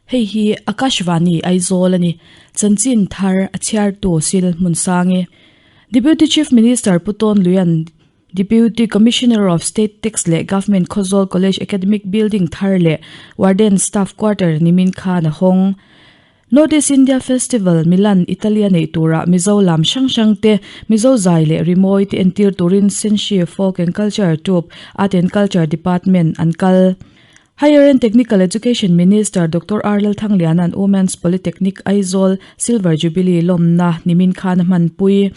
Hei hi Akashvani Aizawl a ni. Chanchin thar a chhiartu Sil Hmunsangi. Deputy Chief Minister Pu Tawn Luian Deputy Commissioner of State Tax leh Government Khawzawl College Academic Building thar leh Warden Staff Quarter nimin khan a hawng. North East India Festival, Milan, Italy a neih turah Mizo lam hrang hrang te, Mizo zai leh rimawi te entir turin Senshi Folk and Culture Troupe, Art and Culture Department an kal. Higher and Technical Education Minister Doctor R Lalthangliana'n Women's Polytechnic Aizawl Silver Jubilee lawmna nimin khan a hmanpui.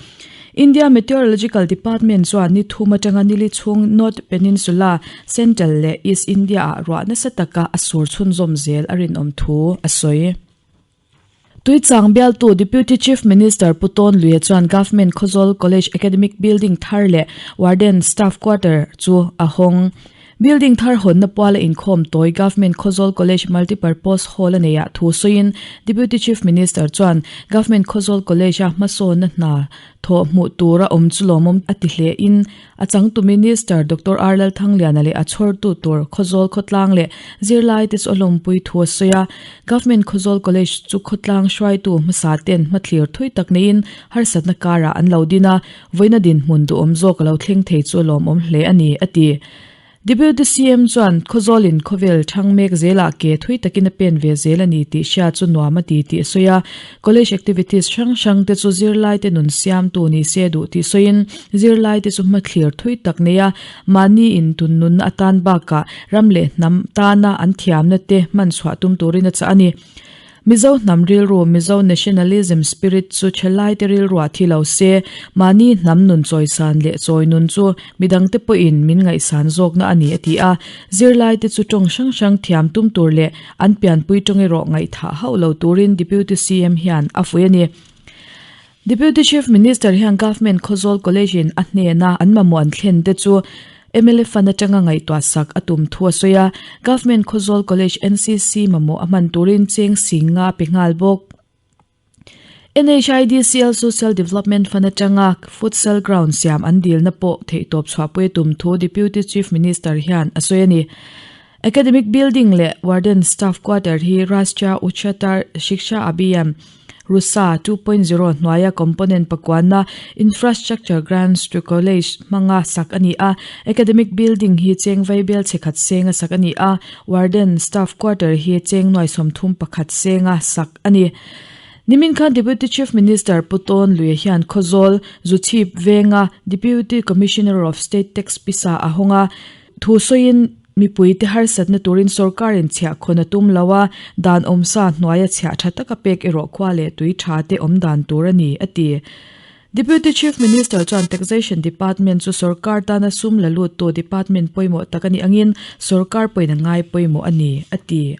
India Meteorological Department chuan ni thum atanga nili chhung North Peninsula, Central leh East India-ah ruah nasa taka a sur chhunzawm zel a rinawm thu a sawi. Tuichang bialtu Deputy Chief Minister Pu Tawn Luia chuan Government Khawzawl College Academic Building thar leh Warden Staff Quarter chu a hawng. Building thar hawnna puala inkhawm tawi Government Khawzawl College Multipurpose Hall a neihah thu sawiin Deputy Chief Minister chuan Government Khawzawl College-a hmasawnna hna thawh hmuh tura awm chu lawmawm a ti hle in A changtu Minister Doctor R Lalthangliana leh a chhawrtu tur Khawzawl khawtlang leh zirlaite chu a hlawmpui thu a sawi a. Government Khawzawl College chu khawtlang hruaitu hmasa ten hmathlir thui tak neiin harsatna karah an lo din a, vawiina dinhmun duhawm zawk a lo thleng thei chu a lawmawm hle a ni, a ti. Deputy CM chuan Khawzawlin khawvel thang mek zelah ke thui takin a pen ve zel a ni tih hria chu nuam a ti tih a sawi a. College activities hrang hrang te chu zirlaite nun siamtu ni se duh tih sawiin zirlaite chu hmathlir thui tak nei a, mahni in tun nunna atan bakah ram leh hnam tana an thiamna te hman chhuah tum turin a chah a ni. Mizo hnam rilru, Mizo nationalism spirit chu thelaite rilruah thi lo se, mahni hnam nun chawisan leh chawi nun chu midangte pawhin min ngaihsan zawkna a ni a ti a. Zirlaite chu tawng hrang hrang thiam tum tur leh an pianpui tawng erawh ngaihthah hauh lo turin Deputy CM hian a fuih a ni. Deputy Chief Minister hian Government Khawzawl College in a hnena an mamawh an thlen te chu mla fund atanga ngaihtuah sak a tum thu a sawi a, Government Khawzawl College NCC mamawh a hman turin cheng sing nga a pe nghal bawk. NHIDCL Social Development Fund atanga Futsal Ground siam an dilna pawh theihtawp chhuahpui a tum thu Deputy Chief Minister hian a sawi a ni. Academic Building leh Warden Staff Quarter hi Rashtriya Uchchatar Shiksha Abhiyan, RUSA, 2.0 hnuaia component pakuanna Infrastructure Grants to College hmanga sak a ni a. Academic Building hi cheng vaibel chhe khat senga sak a ni a, Warden Staff Quarter hi cheng nuai 31 senga sak a ni. Nimin khan Deputy Chief Minister Pu Tawn Luia hian Khawzawl, Zuchhip venga Deputy Commissioner of State Tax pisa a hawng a, thu sawiin, Mipuite harsatna turin sorkarin chhiah khawn a tum lo a, dan awmsa hnuaia chhiah tha taka pek erawh khua leh tui tha te awm dan tur a ni, a ti. Deputy Chief Minister chuan Taxation Department chu sorkar tana sum la luttu department pawimawh tak a nih angin sorkar pawhin a ngai pawimawh a ni, a ti.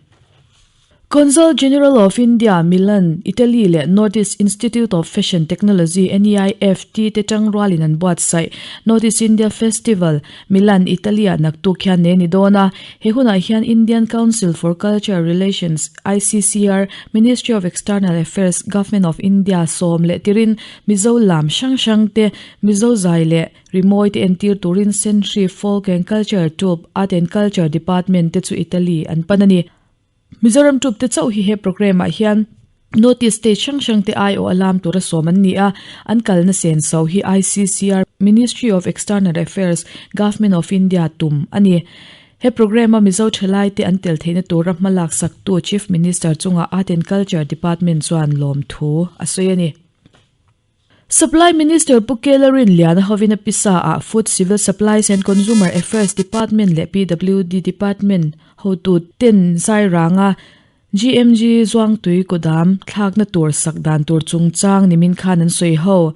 Consul General of India, Milan, Italy leh North East Institute of Fashion Technology, NEIFT, te tangrualin an buatsaih North East India Festival, Milan, Italy-ah naktuk hian nei a ni dawn a. He hunah hian Indian Council for Cultural Relations, ICCR, Ministry of External Affairs, Government of India sawm leh tirin Mizo lam hrang hrang te, Mizo zai leh rimawi te entir turin Century Folk and Culture Troupe, Art and Culture Department te chu Italy an pan a ni. Mizoram Troupe te chauh hi he programme ah hian North East state hrang hrang te aiawh a lam tura sawm an ni a, an kalna sen so hi ICCR, Ministry of External Affairs, Government of India tum a ni. He programme a Mizo thalai te an tel theihna tura hma lak saktu Chief Minister chungah Art and Culture Department chuan lawmthu a sawi a ni. Supply Minister Pu Kela Rinliana hovin a pisa ah Food, Civil Supplies and Consumer Affairs Department leh PWD Department hotu ten Sairanga GMG Zuangtui kudam thlakna tur sak dan tur chungchang nimin khan an sawi ho.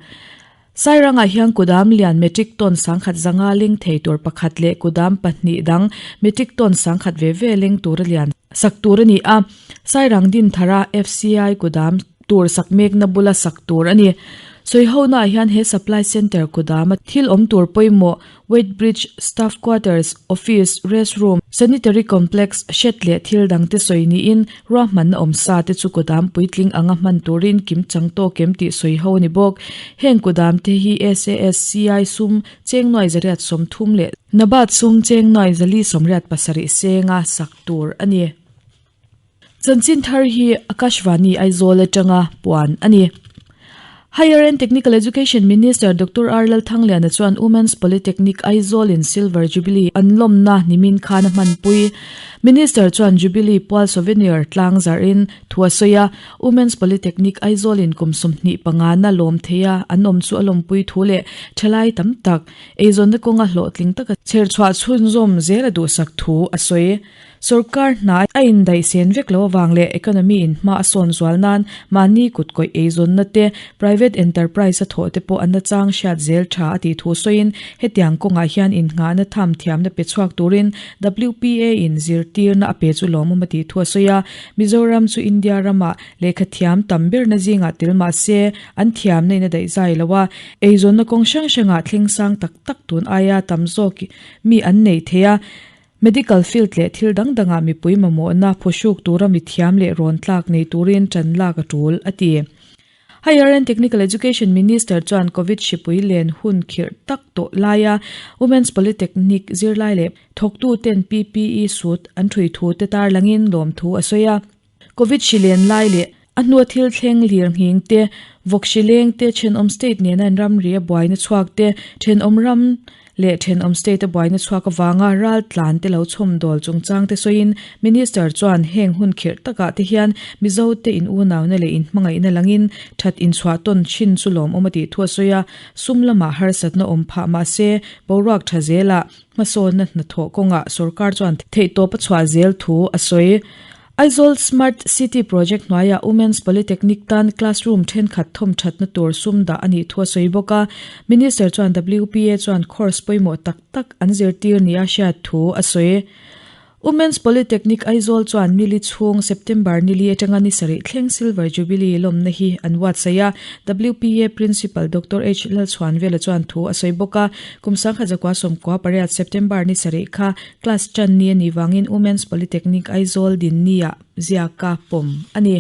Sairangah hian kudam lian metric ton sangkhat zanga leng thei tur pakhat leh kudam pahnih dang metric ton sangkhat ve ve leng tura lian sak tur a ni a. Sairang Dinthara FCI kudam tur sak mekna bula sak tur a ni. Sawihonaah hian he supply centre kudama thil awm tur pawimawh weight bridge, staff quarters, office, rest room, sanitary complex, shed leh thil dangte sawi niin ruahmanna awm sa te chu kudam puitling anga hman turin kim chang tawk em tih sawiho a ni bawk. Heng kudam te hi SASCI sum cheng nuai zariat 30 leh Nabat sum cheng nuai zali 87 senga sak tur a ni. Chanchin thar hi Akashvani Aizawl atanga puan a ni. Higher and Technical Education Minister Doctor R Lalthangliana chuan Women's Polytechnic Aizawl in Silver Jubilee an lawmna nimin khan a hmanpui. Minister chuan Jubilee pual souvenir tlang zarhin thu a sawi a, Women's Polytechnic Aizawl in kum 25 na lawm thei a an awm chu a lawmpui thu leh thalai tam tak eizawnna kawnga hlawhtling taka chherchhuah chhunzawm zel a duhsak thu a sawi. Sorkar hna a indaih sen vek lo avang leh economy in hma a sawn zual nan mahni kut kawih eizawnna te, private enterprise a thawh te pawh an nachang hriat zel tha a tih thu sawiin hetiang kawngah hian innghahna tham thiamna pe chhuak turin WPA in zirtirna a pe chu lawmawm a tih thu a sawi a. Mizoram chu India ramah lehkha thiam tam berna zingah tel mah se an thiamna in a daih zai lo a, eizawnna kawng hrang hrangah thleng sang tak tak tun aia tam zawk mi an nei thei a. Medical field leh thil dang dangah mipui mamawhna phuhruk tura mithiam leh rawn tlak nei turin ṭan lak a ṭul, a ti. Higher and Technical Education Minister chuan Covid hripui len hun khirh tak tawh laia Women's Polytechnic zirlai leh thawktuten PPE suit an ṭhui thu te tarlangin lawmthu a sawi a. Covid hri len lai leh a hnua thil thleng lir nghing te, vawk hri leng te, thenawm state nena an ramri a buaina chhuak te, thenawm ram leh thenawm state a buaina chhuak avanga ral tlan te lo chhawmdawl chungchang te sawiin Minister chuan heng hun khirh takah te hian Mizo te in unauna leh in hmangaihna langin that inchhuah tawn thin chu lawmawm a tih thu a sawi a, sum lamah harsatna awm phah mahse boruak tha zelah hmasawnna hnathawh kawngah sorkar chuan theihtawp a chhuah zel thu a sawi. Aizawl Smart City Project hnuaiah Women's Polytechnic tan classroom thenkhat thawm thatna tur sum dah a nih thu a sawi bawk a. Minister chuan WPA chuan course pawimawh tak tak an zirtir nia hriat thu a sawi. Women's Polytechnic Aizawl chuan nili chhung September nili atanga ni sarih thleng Silver Jubilee lawmna hi an buatsaih a. WPA Principal Doctor H Lalchhuanvela chuan thu a sawi bawk a. Kum sangkhat zakua sawmkua pariat September ni sarih kha Class tan ni a nih vangin Women's Polytechnic Aizawl dinni-ah ziaka pawm a ni.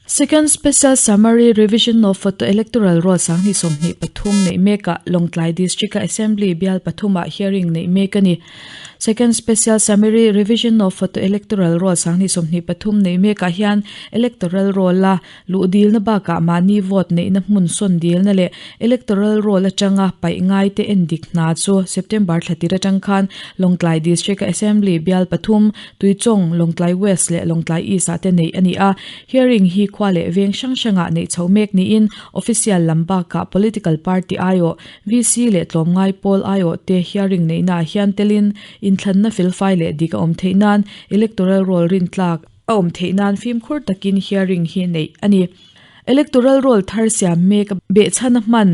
Second Special Summary Revision of Photo Electoral Roll 2023 neih mekah Lawngtlai District-a Assembly bial pathumah hearing neih mek a ni. Second Special Summary Revision of Photo Electoral Roll 2023 neih mekah hian Electoral Roll-a Luh dilna bakah mahni vote neihna hmun sawn dilna leh electoral roll atanga paih ngaite endik hna chu September thla tir atang khan Lawngtlai District a Assembly bial pathum, Tuichawng, Lawngtlai West leh Lawngtlai East ah te neih a ni a. Hearing hi khua leh veng hrang hrangah neih chhoh mek niin official lam bakah political party aiawh, VC leh tlawmngai pawl aiawh te hearing neihnaah hian telin inthlanna felfai leh dik a awm theih nan electoral roll rintlak A awm theih nan fimkhur takin hearing hi neih a ni. Electoral roll thar siam mek a behchhan a hman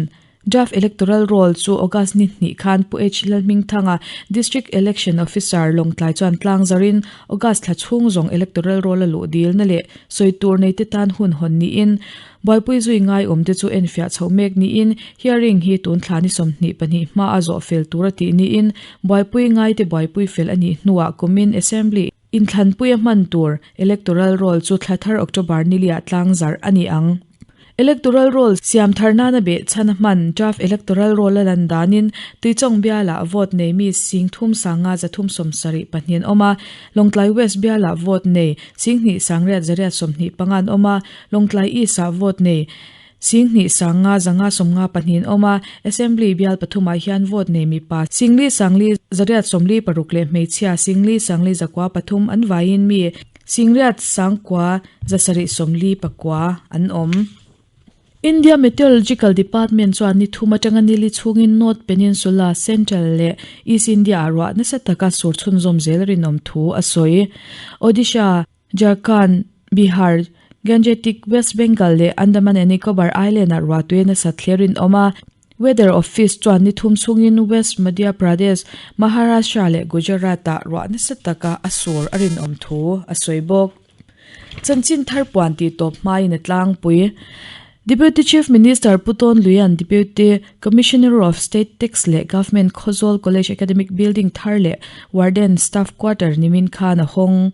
Draft Electoral Roll chu August ni hnih khan Pu H Lalhmingthanga, District Election Officer, Lawngtlai chuan tlang zarin August thla chhung zawng Electoral Roll a luh dilna leh sawi tur neite tan hun hawn niin buaipui zui ngai awmte chu enfiah chhoh mek niin hearing hi tun thla ni 22 hma a zawh fel tur a tih niin buaipui ngaite buaipui fel a nih hnuah kumin Assembly Inthlanpuia hman tur Electoral Roll chu thla thar October niliah tlang zarh a ni ang. Electoral Roll siam thar nana beh chhan a hman Draft Electoral Roll a lan danin Tuichawng bialah vote nei mi sing thum sanga zathum sawmsarih pahnih an awm a, Lawngtlai West bialah vote nei singhnih sangriat zariat 25 an awm a, Lawngtlai East-ah vote nei Singhnih sanga zanga sawmnga pahnih an awm a, Assembly bial pathumah hian vote nei mipa Singli Sangli zariat 46 leh hmeichhia Singli Sangli zakua pathum an vaiin mi Singriat Sangkua zasarih 49 an awm. India Meteorological Department chuan ni thum atanga nili chhungin North Peninsula, Central leh East India-ah ruah nasa taka sur chhunzawm zel rinawm thu a sawi. Odisha, Jharkhand, Bihar, Gangetic West Bengal leh Andaman and Nicobar Island-ah ruahtui a nasat thler rinawm a. Weather Office chuan ni thum chhungin West Madhya Pradesh, Maharashtra leh Gujarat-ah ruah nasa taka a sur a rinawm thu a sawi bawk. Chanchin thar puan tih tawp hmain a tlangpui. Deputy Chief Minister Pu Tawn Luia'n Deputy Commissioner of State Tax leh Government Khawzawl College Academic Building thar leh Warden Staff Quarter nimin khan a hawng.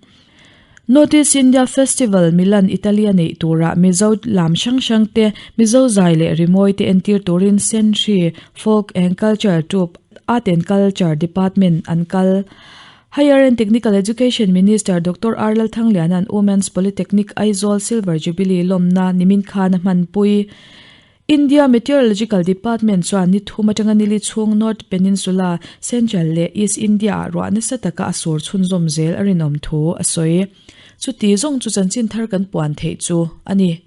North-East India Festival Milan, Italy-a neih turah Mizo lam hrang hrang te, Mizo zai leh rimawi te entir turin Century Folk and Culture Troupe, Art and Culture Department an kal. Higher and Technical Education Minister Doctor R Lalthangliana'n Women's Polytechnic Aizawl Silver Jubilee lawmna nimin khan a hmanpui. India Meteorological Department chuan ni thum atanga nili chhung North Peninsula, Central leh East India-ah ruah nasa taka a sur chhunzawm zel a rinawm thu a sawi. Chuti zawng chu chanchin thar kan puan theih chu a ni.